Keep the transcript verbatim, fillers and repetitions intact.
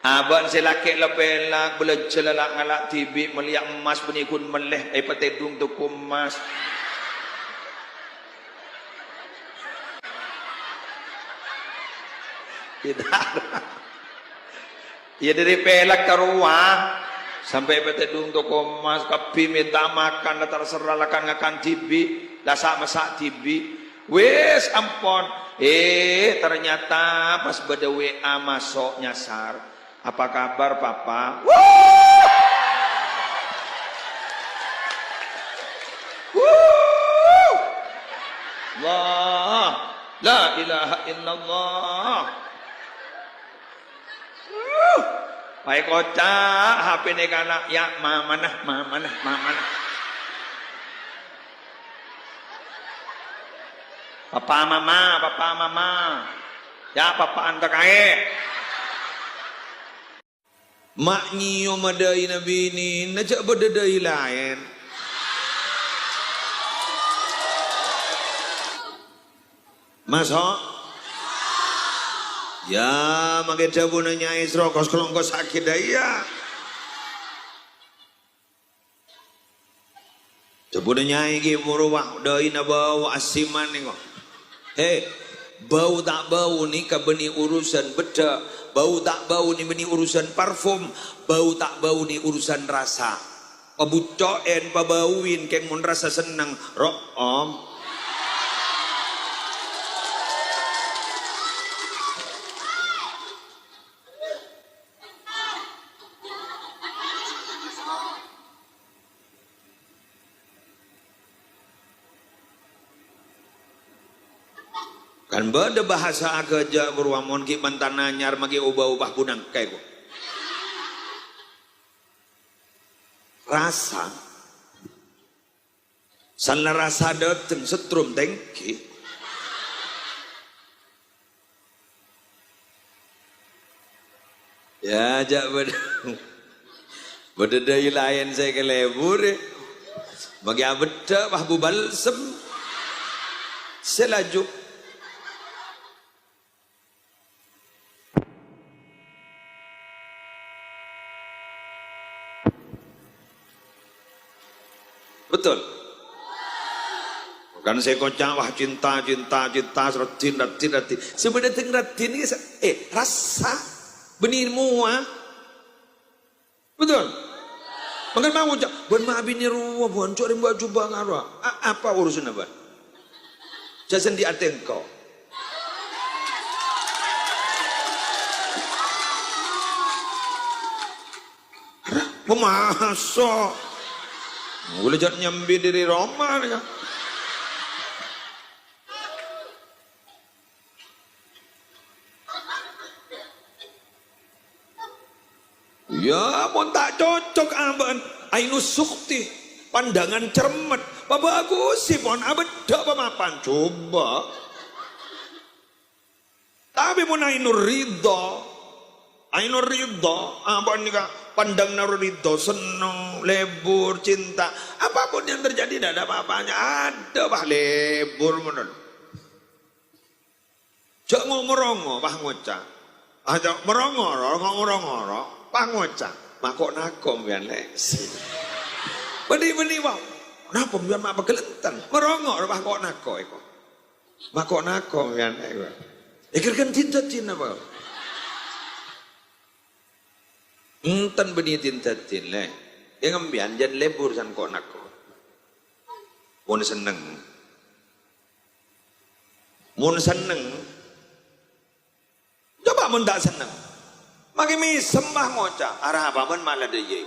Abâ'na sè lakè' la pèlak, bâlânjhâ la la'-ngala' dhibi', mellèya emmas bânnè ghun mellè, èpatèdung toko emmas. Tidak. Iyâ, dâri pèlak ka rowa, sampè' èpatèdung toko emmas, kabbhi mènta makan, la terserah la kan-ngakan dhibi', la sa'-massa' dhibi'. Wis, ampon. Eh, ternyata pas bâdâ W A maso' nyasar. "Apa kabar, Papa?" Wuh! Wuh! Allah, la ilaha illallah. Wuh! Paèkoca' H P-na kana', "Ya, mamana, mamana, mamana." Papa mama, papa mama. Ya, papa anta kaè. Ma' nyèyoma dâina binèna, jhâ' bâdâ dâi laèn. Maso'? Ya, mangkè dhâbuna Nyaè Srokos kelongkos sakit dâ iyâ. Dhâbuna Nyaè ghi' buru wa-, dâina bâu asiman nèko. He, bâu ta' bâu nèka bânnè urusan beddhâ', bâu ta' bâu nè bânnè urusan parfum, bâu ta' bâu nè urusan rasa. Pabucco'èn, pabâuwin, kèng mon rasa senneng, ro'om. Kan bâdâ bhâsa aghâjâ' buru amon ghi' mantan anyar maghi' obâ-obâ bunangka èko. Rasa. Sanna rasa dâteng setrum tèngghi. Ya, jhâ' bâdâ, bâdâ dâi laèn sè kalebur, è. Maghi' abeddhâ', wah, bu balsem. Sè laju. Betul. Kan sè koca', wah, cinta, cinta, cinta, raddhin, raddhin, raddhin. Sè bâdâ tèng raddhin nèka sa-, eh, rassa. Bânnè mowa. Betul. Mangkana ma' ngoca', "Bân ma' binè rowa, bân, cok rèng bâ' jubâ' ngarowa." A-, apa urusanna, bân? Jhâ' sèndi' atè engko'. Pemaso'. Mula jhâ' nyambi dâri roma, ya. Ya, mon ta' cocok abâ'na, ainus sukhti, pandangan cermet, pabhâghusè pon, abeddhâ' pamapan, coba. Tapè mon ainur ridha, ainur ridha, abâ'na nèka pandang noro' ridha, senneng, lebur, cinta, apapun yang terjadi, tidak ada apa-apanya, ada, bah, lebur, ngono. Jhâ' ngo-, merongo, pas ngoca'. Aja merongo, ro-, ngo-, merongo, ro-, pas ngoca'. Mako'-nako' mbiyan, Lè'. Bânnè-bânnè, wa. Napa mbiyan ma' pagâlenten? Merongo, ro-, pas ko'-nako' èko. Mako'-nako' mbiyan, Lè'. Èkèr kan din-dâdin napa? Enten bânnè din-dâdin, Lè'. È, ngambiyan jân lebur san ko'-nako'. Mon senneng. Mon senneng, coba mon ta' senneng. Maghi mèsem, bah, ngoca', "Arapa bân mala dâ' iyâ?"